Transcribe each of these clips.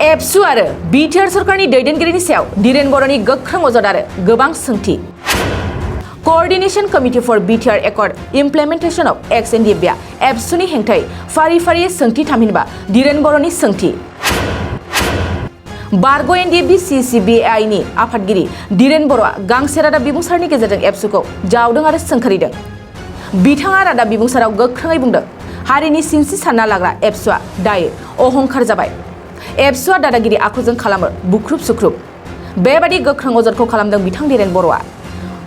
एबसु आरो बिटिआर सरकारनि दैदेनगिरिनि सायाव धीरेन बर'नि गोख्रों अजद आरो गोबां सोंथि। Coordination committee for BTR accord implementation of ex NDFB एबसुनि हेंथायै फारि फारियै सोंथि थामहिनबा धीरेन बर'नि सोंथि। बारग' एनडिएफबि CCBAI आफादगिरि धीरेन बर'आ गांसे रादाब बिबुंसारनि गेजेरजों एबसुखौ जावदों आरो सोंखारिदों। बिथाङा रादाब बिबुंसाराव गोख्रोङै बुंदों, हारिनि सिनस्रि सानना लाग्रा एबसुआ दायो अहंखार जाबाय। एबसुआ दादागिरि आखुजों खालामो बुख्रुब सुख्रुब। बेबादि गोख्रों अजदखौ खालामदों बिथां धीरेन बर'आ।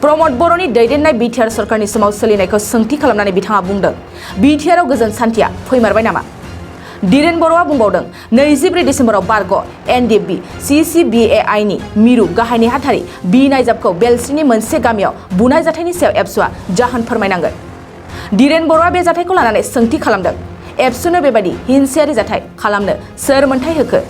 प्रमद बर'नि दैदेननाय बिटिआर सरकारनि समाव सोलिनायखौ सोंथि खालामनानै बिथाङा बुंदों, बिटिआरआव गोजोन सान्थिया फैमारबाय नामा? धीरेन बर'आ बुंबावदों, 24 डिसेम्बराव बारग' एनडिएफबि CCBAI मिरु गाहाय नेहाथारि बि नायजाबखौ बेलस्रिनि मोनसे गामियाव बुनाय जाथायनि सायाव एबसुआ जाहोन फोरमायनांगोन। धीरेन बर'आ बे जाथायखौ लानानै सोंथि खालामदों, एबसुनो बेबादि हिंसायारि जाथाय खालामनो सोर मोन्थाय होखो?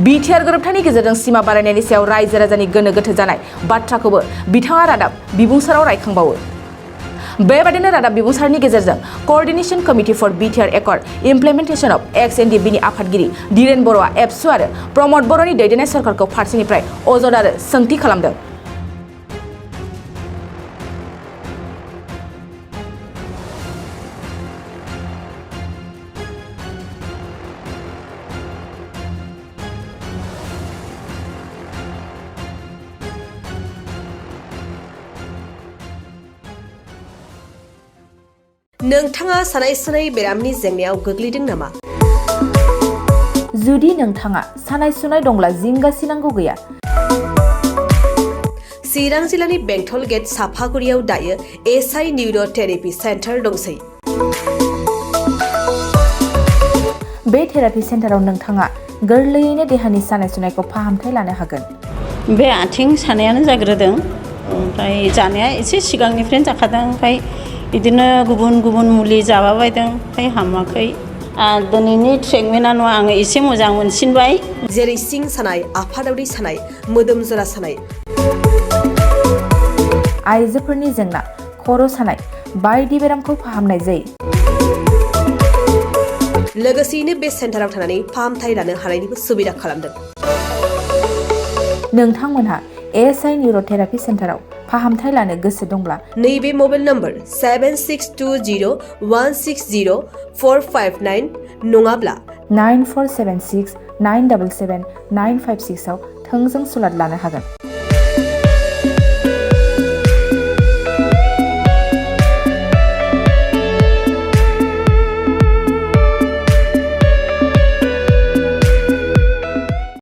बिटिआर गोरोबथानि गेजेरजों सिमा बारायनायनि सायाव रायजो राजानि गोनो गोथो जानाय बाथ्राखौबो बिथाङा रादाब बिबुंसाराव रायखांबावो। बेबादिनो रादाब बिबुंसारनि गेजेरजों coordination committee for BTR accord implementation of ex NDFB आफादगिरि धीरेन बर'आ एबसु आरो प्रमद बर'नि दैदेननाय सरकारखौ फारसेनिफ्राय अजद आरो सोंथि खालामदों। नोंथाङा सानाय सुनाय बेरामनि जेंनायाव गोग्लैदों नामा? जुदि नोंथाङा सानाय सुनाय दंब्ला जिंगासिनांगौ गैया। चिरां जिल्लानि बेंटल गेट साफागुरियाव दायो SI निउर'थेरापि सेन्टार दंसै। बे थेरापि सेन्टाराव नोंथाङा गोरलैयैनो देहानि सानाय सुनायखौ फाहामथाय लानो हागोन। बे आथिं सानायानो जाग्रोदों, ओमफ्राय जानाया एसे सिगांनिफ्रायनो जाखादों, ओमफ्राय बिदिनो गुबुन गुबुन मुलि जाबाबायदों, ओमफ्राय हामाखै। दिनैनि ट्रिटमेन्टआ नङा, आङो एसे मोजां मोनसिनबाय। जेरै सिं सानाय, आफादावरि सानाय, मोदोम जरा सानाय, आइजोफोरनि जेंना, खर' सानाय बायदि बेरामखौ फाहामनाय जायो। लोगोसेयैनो बे सेन्टाराव थानानै फाहामथाय लानो हानायनिबो सुबिदा खालामदों। नोंथांमोनहा SI निउर'थेरापि सेन्टाराव फाहामथाय लानो गोसो दंब्ला नैबे मबाइल नम्बर 7620160459 नङाब्ला 9476977956 आव थोंजों सुलाद लानो हागोन।